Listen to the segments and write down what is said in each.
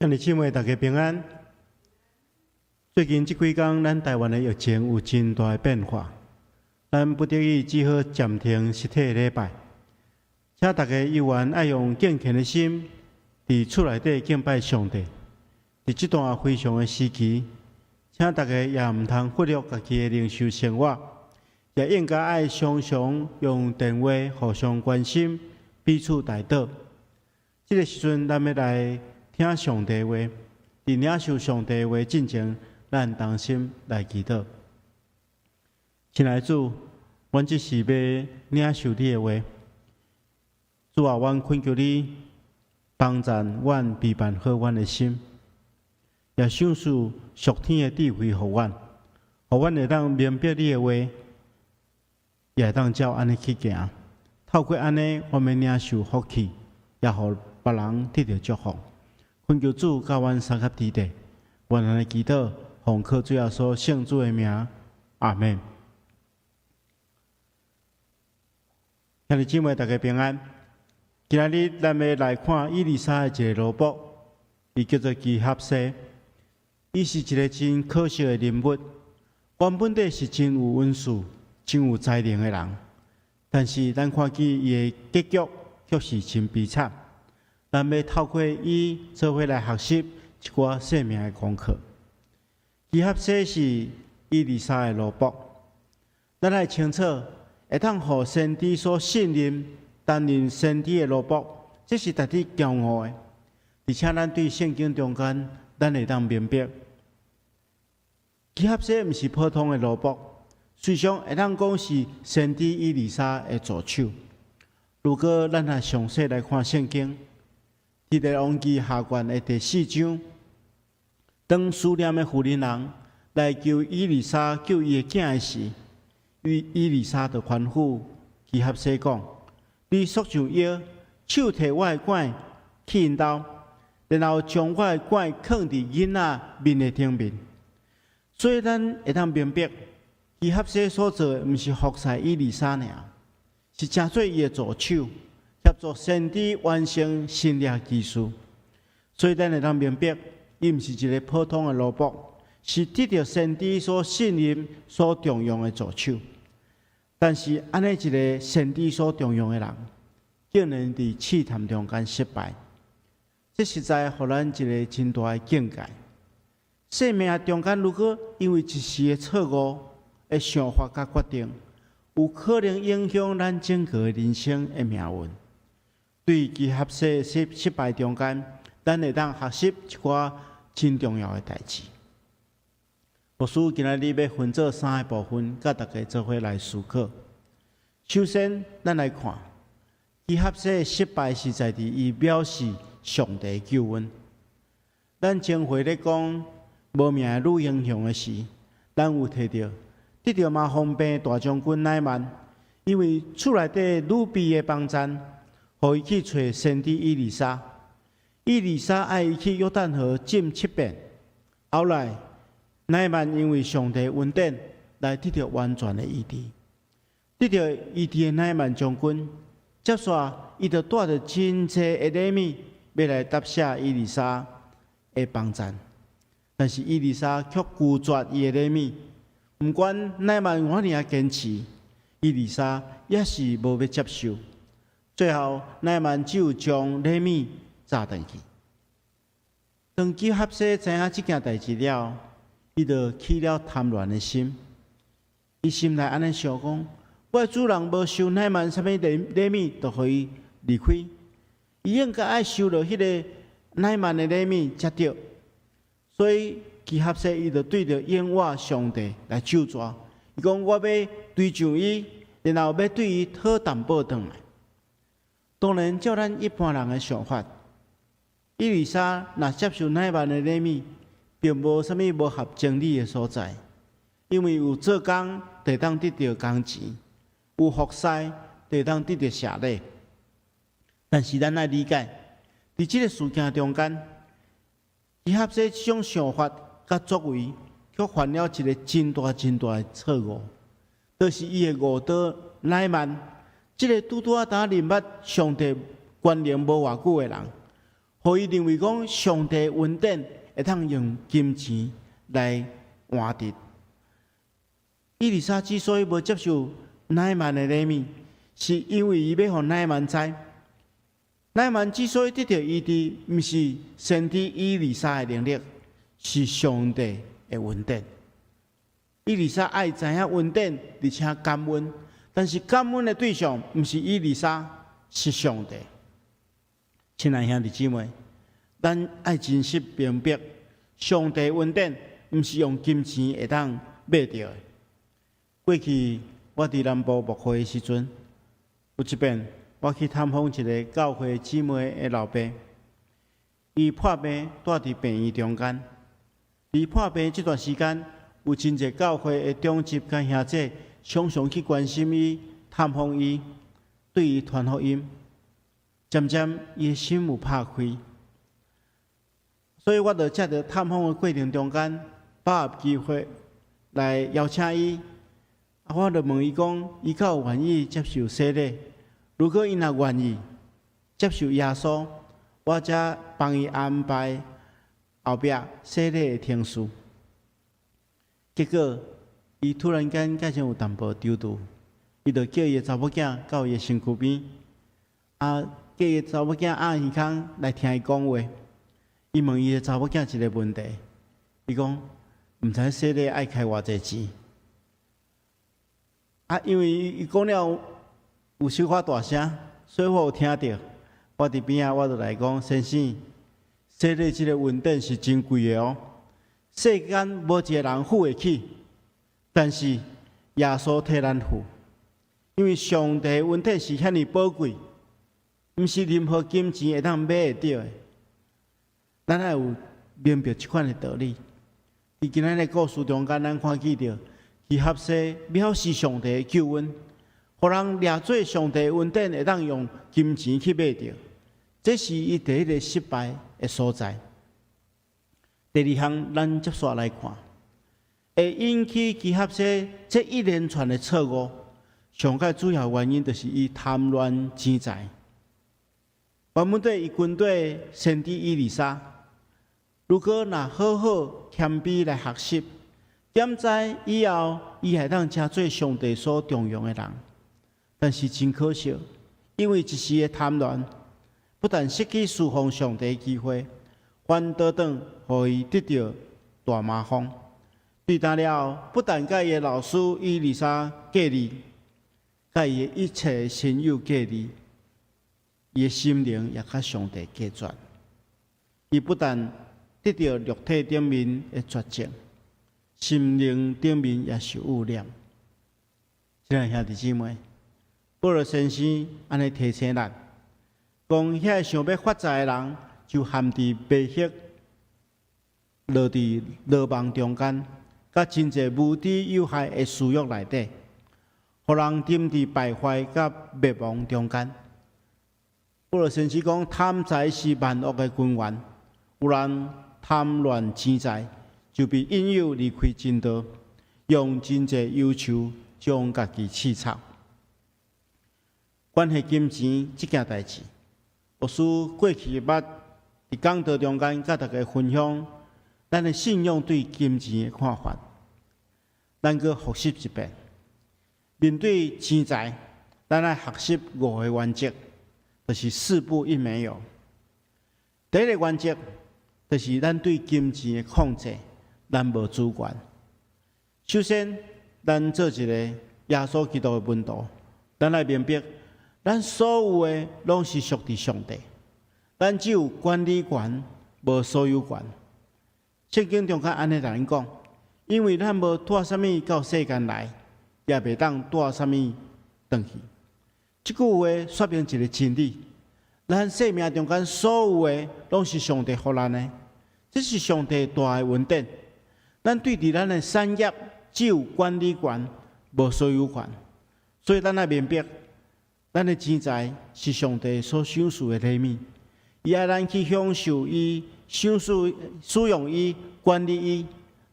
兄弟姊妹，大家平安。最近這幾工，咱台灣的疫情有真大的變化，咱不得已只好暫停實體禮拜。請大家猶原愛用敬虔的心，佇厝內底敬拜上帝。佇這段非常的時期，請大家也毋通忽略家己的靈修生活，也應該愛常常用電話互相關心，彼此代禱。這个時陣，咱欲來聽上帝話，佇領受上帝話進前，咱同心來祈禱。親愛的主，阮這時欲領受你的話，主啊，阮懇求你幫贊阮備辦好阮的心，也賞賜屬天的智慧予阮，予阮會當明白你的話，也會當照按呢去行。透過按呢，阮欲領受福氣，也予別人得著祝福。懇求主佮阮相佮佇咧，阮按呢祈禱，奉靠主耶穌聖子的名，阿門。兄弟姊妹，大家平安。今仔日咱欲來看以利沙的一个奴僕，伊叫做基合西。伊是一个真可惜的人物，原本底是真有恩賜、真有才能的人，但是咱看見伊的結局卻是真悲慘。咱欲透過伊做伙來學習一寡生命的功課。基合西是以利沙的奴僕，咱愛清楚，會當予先知所信任、擔任先知的奴僕，這是值得驕傲的。而且咱對聖經中間，咱會當明白，基合西毋是普通的奴僕，事實上會當講是先知以利沙的助手。如果咱來詳細來看聖經，佇列王紀下卷的第四章，當書念的婦人人來求以利沙救伊的囝的時，以利沙就吩咐基合西講：你束上腰，手提我的罐去𪜶兜，然後將我的罐囥佇囡仔面的頂面。所以咱會當明白，基合西所做的毋是服侍以利沙爾，是成做伊的助手，協助先知完成神蹟奇事。所以咱會當明白，伊毋是一个普通的奴僕，是得著先知所信任、所重用的助手。但是，按呢一个先知所重用的人，竟然佇試探中間失敗，這實在予咱一个真大的警戒。生命中間，如果因為一時的錯誤的想法佮決定，有可能影響咱整個人生的命運。對基合西失敗中間，咱會當學習一寡真重要的代誌。牧師今仔日欲分做三个部分，佮大家做伙來思考。首先，咱來看基合西的失敗是在佇伊藐視上帝救恩。咱前回咧講無名的女英雄的時，咱有提著得著麻風病的大將軍乃縵，因為厝內底女婢的幫贊，予伊去揣先知以利沙。以利沙愛伊去約旦河浸七遍。後來乃縵因為上帝恩典來得著完全的醫治，得著醫治的乃縵將軍，接續伊就帶著真濟的禮物，欲來答謝以利沙的幫贊。但是以利沙卻拒絕伊的禮物，毋管乃縵偌爾仔堅持，以利沙也是無欲接受。最後乃縵只有將禮物紮轉去。當基合西知影這件代誌了，伊就起了貪戀的心。伊心內按呢想講：我的主人無收乃縵啥物禮物，就予伊離開。伊應該愛收著彼个乃縵的禮物才對。所以基合西伊就對著永活上帝來咒詛。伊講：我欲追上伊，然後欲對伊討淡薄轉來。當然，照咱一般人的想法，以利沙若接受乃縵的禮物，並無啥物無合情理的所在，因為有做工就會當得著工錢，有服侍就會當得著謝禮。但是咱愛理解，佇這个事件中間，基合西這種想法佮作為，卻犯了一个真大真大的錯誤，就是伊的誤導乃縵，這个拄拄仔呾認捌上帝權能無偌久的人，予伊認為講上帝恩典會當用金錢來換得。以利沙之所以無接受乃縵的禮物，是因為伊欲予乃縵知，乃縵之所以得著醫治，毋是先知以利沙的能力，是上帝的恩典。以利沙愛知影恩典，而且感恩，但是感恩的對象毋是以利沙，是上帝。親愛兄弟姊妹，咱愛真實明白，上帝恩典毋是用金錢會當買著的。過去我佇南部牧會的時陣，有一遍我去探訪一个教會姊妹的老爸，伊破病蹛佇病院中間。佇破病這段時間，有真濟教會的長執佮兄姐常常去關心伊、探訪伊，對伊傳福音。漸漸伊的心有拍開，所以我就藉著探訪的過程中間，把握機會來邀請伊。啊，我就問伊講，伊敢有願意接受洗禮？如果伊若願意接受耶穌，我才幫伊安排後壁洗禮的程序。結果，伊突然間感覺有淡薄躊躇，伊就叫伊的查某囝到伊的身軀邊，啊，叫伊的查某囝壓耳空來聽伊講話。伊問伊的查某囝一个問題，伊講毋知洗禮愛開偌濟錢？啊，因為伊講了有小可大聲，所以我有聽著。我佇邊仔，我就來講：先生，洗禮這个恩典是真貴的哦，世間無一个人付會起，但是耶穌替咱付，因為上帝恩典是遐爾寶貴，毋是任何金錢會當買會著的。咱愛有明白這款的道理。佇今仔日故事中間，咱看見著基哈西藐視上帝的救恩，予人掠做上帝恩典會當用金錢去買著，這是伊第一个失敗的所在。第二項，咱接續來看，會引起基哈西這一連串的錯誤，上蓋主要原因就是伊貪戀錢財。原本對伊軍隊先知以利沙，如果若好好謙卑來學習，點知以後伊會當成做上帝所重用的人。但是真可惜，因為一時的貪戀，不但失去侍奉上帝的機會，反倒轉予伊得著大麻風。對單了後，不但佮伊的老師以利沙隔離，佮伊的一切親友隔離，伊的心靈也佮上帝隔絕。伊不但得著肉體頂面的絕症，心靈頂面也受污染。親愛兄弟姊妹，保羅先生按呢提醒咱，講遐个想欲發財的人，就陷佇迷惑，落佇羅網中間，佮真濟無知有害的私欲內底，予人沉佇敗壞佮滅亡中間。保羅先生講，貪財是萬惡的根源，有人貪戀錢財，就被引誘離開真道，用真濟憂愁將家己刺插。關係金錢這件代誌，牧師過去捌佇講道中間佮大家分享咱的信仰對金錢的看法。咱閣複習一遍，面對錢財，咱愛學習五个原則，就是四不一沒有。第一个原則，就是咱對金錢的控制，咱無主權。首先，咱做一个耶穌基督的門徒，咱愛明白，咱所有的攏是屬佇上帝，咱只有管理權，無所有權。聖經中間按呢共咱講，因為咱無帶啥物到世間來，也袂當帶啥物轉去。這句話說明一个真理：咱生命中間所有的攏是上帝予咱的，這是上帝大的恩典。咱對佇咱的產業只有管理權，無所有權。所以咱愛明白，咱的錢財是上帝所賞賜的禮物，伊愛咱去享受伊、享受使用伊、管理伊。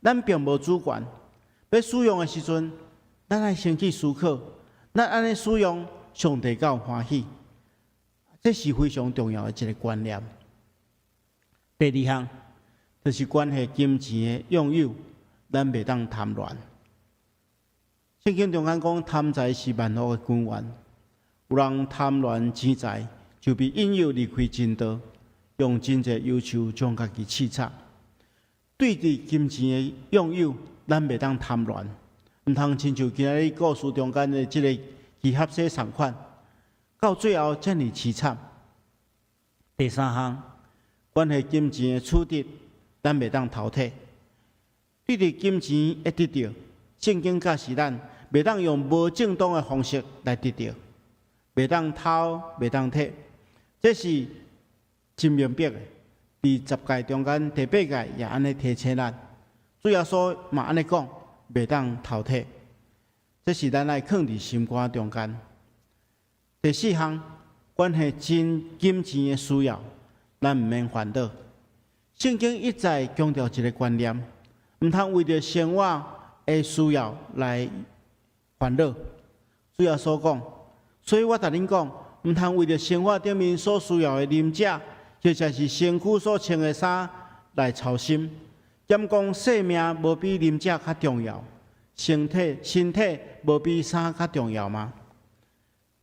咱並無主權。欲使用的時陣，咱愛先去思考，咱按呢使用，上帝敢有歡喜？這是非常重要的一个觀念。第二項就是關係金錢的擁有，咱袂當貪戀。聖經中間講，貪財是萬惡的根源。有人貪戀錢財，就被引誘離開真道，用真濟憂愁將家己刺插。對佇金錢的擁有，咱袂當貪戀，毋通親像今仔日故事中間的這个基合西仝款，到最後遮爾淒慘。第三項，關係金錢的取得，咱袂當偷提。對佇金錢的得著，聖經教示咱，袂當用無正當的方式來得著，袂當偷，袂當提，這是真明白的。佇十誡中間第八誡也按呢提醒咱，主耶穌嘛按呢講，袂當偷提，這是咱愛囥佇心肝中間。第四項，關係真金錢的需要，咱毋免煩惱。聖經一再強調一个觀念，毋通為著生活的需要來煩惱。主耶穌講，所以我共恁講，毋通為著生活頂面所需要的啉食，或者是身軀所穿的衫來操心。兼講性命無比啉食較重要，身體無比衫較重要嗎？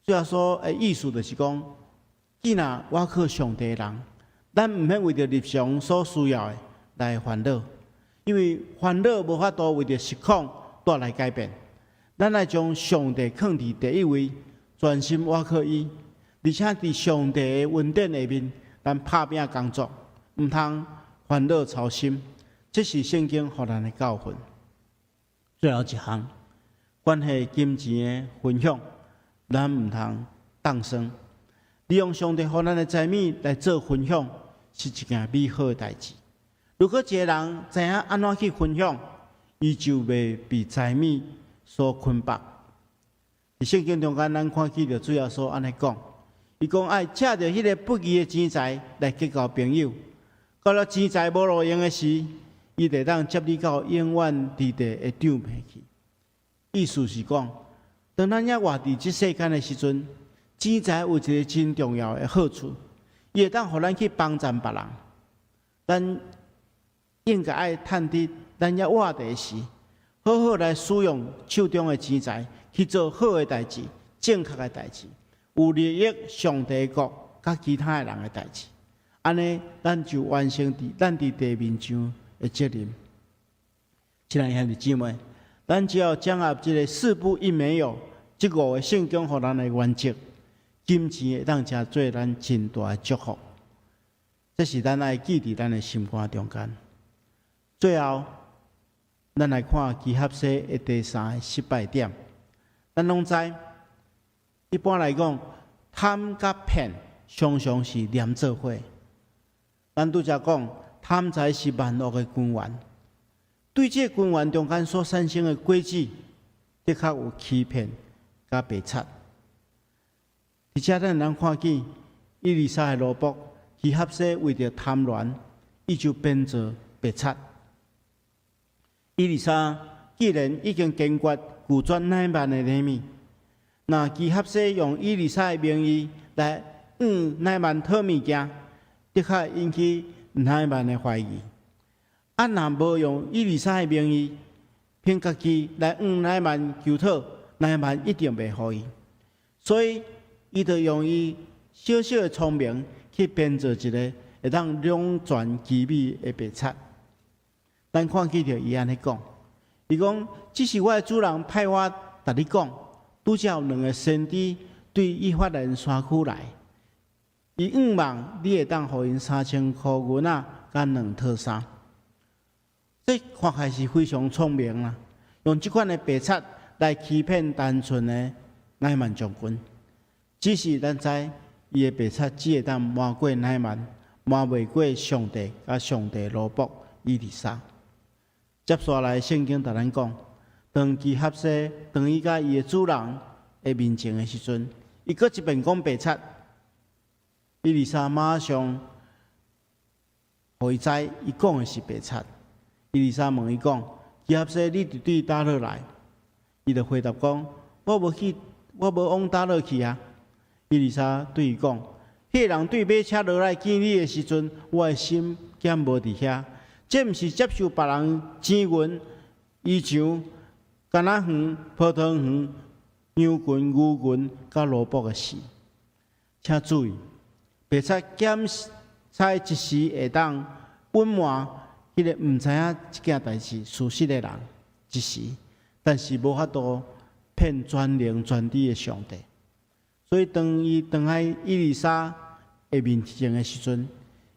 主耶穌的意思就是講，既然倚靠上帝的人，咱毋免為著日常所需要的來煩惱，因為煩惱無法度為著實況帶來改變。咱愛將上帝囥佇第一位，專心倚靠伊，而且佇上帝的恩典下面，咱拍拚工作，毋通煩惱操心。這是聖經予咱的教訓。最後一項，關係金錢的分享，咱毋通當算。利用上帝予咱的財物來做分享，是一件美好的代誌。如果一个人知影按怎去分享，伊就袂被財物所捆綁。佇聖經中間，咱看見著主耶穌按呢講，伊講愛藉著彼个不義的錢財來結交朋友，到了錢財無路用的時，伊就會當接你到永遠之地的帳棚去。意思是講，當咱猶活佇這世間的時陣，錢財有一个真重要的好處，伊會當予咱去幫贊別人。咱應該愛趁佇咱猶活佇時，好好來使用手中的錢財去做好的代誌、正確的代誌，有利益上帝國佮其他的人的代誌。按呢，咱就完成佇咱佇地面上的責任。親愛兄弟姊妹，咱只要掌握這个四不一沒有，這五个聖經予咱的原則，金錢會當成做咱真大的祝福。這是咱愛記佇咱的心肝中間。最後，咱來看基合西的第三个失敗點。咱攏知，一般來講，貪佮騙常常是連做伙。咱拄才講，貪財是萬惡的根源。對這个根源中間所產生的果子，的確有欺騙佮白賊。而且咱通看見以利沙的奴僕基合西為著貪戀，伊就變做白賊。以利沙既然已經堅決拒絕乃縵的禮物，若基合西用以利沙的名義來向乃縵討物件，的確引起乃縵的懷疑。啊，若無用以利沙的名義，憑家己來向乃縵求討，乃縵一定袂予伊。所以，伊就用伊小小的聰明去編造一个會當兩全其美的白賊。咱看見著伊按呢講，伊講這是我的主人派我共你講，拄才有兩个先知對以法蓮山區來，伊向望你會當予𪜶3000箍銀仔佮兩套衫。這看起來是非常聰明啦，用這款的白賊來欺騙單純的乃縵將軍。只是咱知，伊的白賊只會當瞞過乃縵，瞞袂過上帝佮上帝奴僕以利沙。接紲來，聖經共咱講，當基合西轉去佮伊的主人的面前的時陣，伊閣一遍講白賊，以利沙馬上予伊知，伊講的是白賊。以利沙問伊講：基合西，你佇對佗落來？伊就回答講：我無去，我無往佗落去啊。以利沙對伊講：彼个人對馬車落來見你的時陣，我的心檢無佇遐，這毋是接受別人錢銀、衣裳、柑仔園、葡萄園、羊群、牛群佮奴僕的事。請注意，白賊檢採一時會當隱瞞彼個毋知影這件代誌事實的人一時，但是無法度騙全能全知的上帝。所以當伊轉來以利沙的面前的時陣，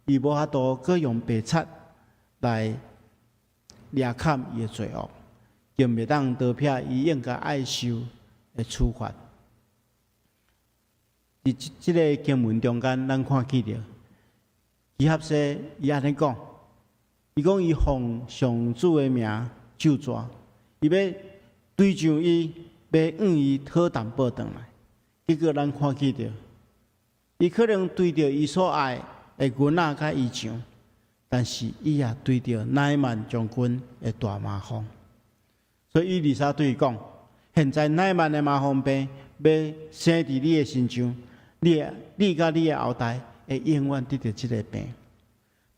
伊無法度閣用白賊來掠崁伊的罪惡，更袂當逃避伊應該愛受的處罰。佇這個經文中間，咱看見著基合西伊按呢講，伊講伊奉上主的名咒詛，伊欲追上伊，欲向伊討淡薄轉來。結果咱看見著，伊可能追著伊所愛的囡仔佮衣裳，但是伊也追著乃縵將軍的大麻風。所以以利沙對伊講：現在乃縵的麻風病欲生佇你的身上，你佮你的後代會永遠得著這个病。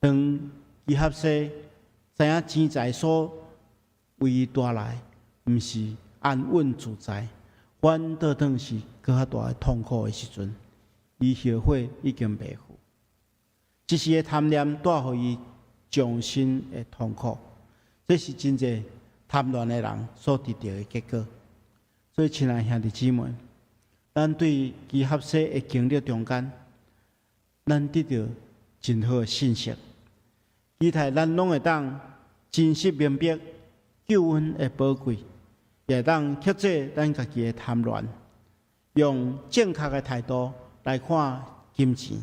當基合西知影錢財所為伊帶來，毋是安穩自在，反倒轉是閣較大的痛苦的時陣，伊後悔已經袂赴。一時的貪念帶予伊終身的痛苦，這是真濟貪戀的人所得著的結果。所以，親愛兄弟姊妹，咱對基合西的經歷中間，咱得著真好的信息。期待咱攏會當真實明白救恩的寶貴，也會當克制咱家己的貪戀，用正確的態度來看金錢，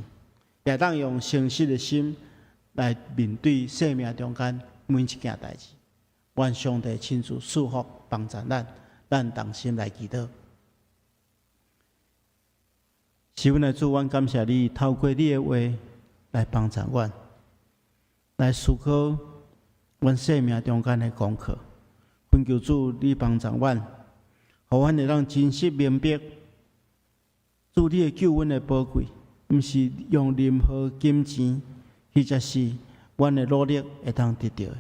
也會當用誠實的心來面對生命中間每一件代誌。願上帝親自賜福幫助咱，咱同心來祈禱。是阮的主，阮感謝你透過你的話來幫助阮，來思考阮生命中間的功課。懇求主，你幫助阮，予阮會當真實明白主你的救恩的寶貴，毋是用任何金錢，或者是阮的努力會當得著的，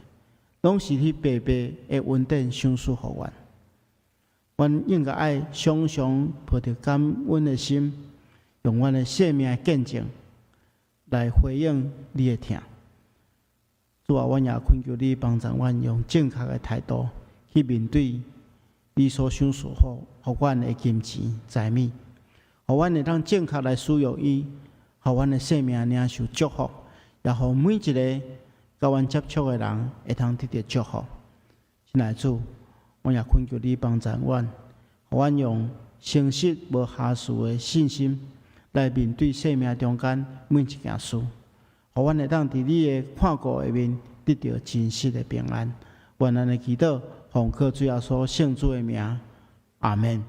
攏是你白白的恩典賞賜予阮。阮應該愛常常抱著感恩的心，用阮的生命見證來回應你的疼。主啊，阮也懇求你幫助阮，用正確的態度去面對你所賞賜予阮的金錢財物，予阮會當正確來使用伊，予阮的生命領受祝福，也予每一个佮阮接觸的人會當得著祝福。親愛的主，我也懇求你幫助阮，予阮用誠實無瑕疵的信心來面對生命中間每一件事，予阮會當佇你的看顧下面得著真實的平安。願咱的祈禱，奉靠主耶穌聖子的名，阿們。